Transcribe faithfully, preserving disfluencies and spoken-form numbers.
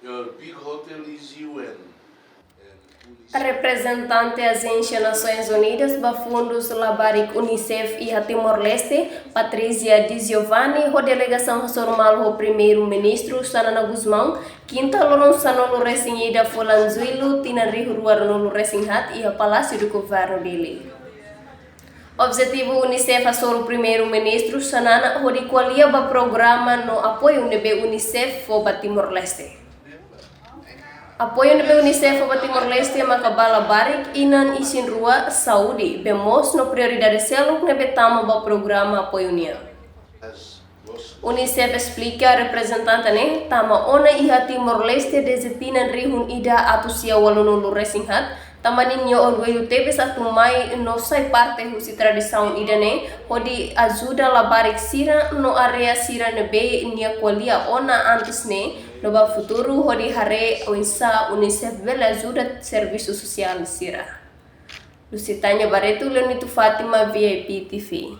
Your big hotel is U N. Reprezentante Ajénsia Nasoins Unidas ba Fundus Labarik UNICEF iha Timor-Leste, Patrizia Di Giovanni, ho delegasaun hasoru malu ho Primeiru-Ministru Xanana Gusmão, kinta loron sanulu resin ida fulan Jullu tinan rihun rua ruanulu resin haat iha Palásiu do Governu Dili. Objetivu UNICEF hasoru Primeiru-Ministru Xanana hodi ko'alia ba programa no apoiu ne'ebé UNICEF fó ba Timor-Leste. Apoiu ne'ebé UNICEF fó ba Timor-Leste maka ba labarik, inan isin-rua, saúde, bee moos no prioridade seluk ne'ebé tama ba programa apoiu nian. UNICEF esplika reprezentante ne'e tama ona iha Timor-Leste dezde tinan rihun ida atus sia ualunulu resin haat, tanba nia orgullu tebes atu mai no sai parte husi tradisaun ida-ne'e, hodi ajuda labarik sira no área sira ne'ebé nia ko'alia ona antes ne'e, no ba futuru hodi haree oinsá UNICEF bele ajuda servisu sosiál sira. Lusitânia Barreto, Leonito Fátima, V I P T V.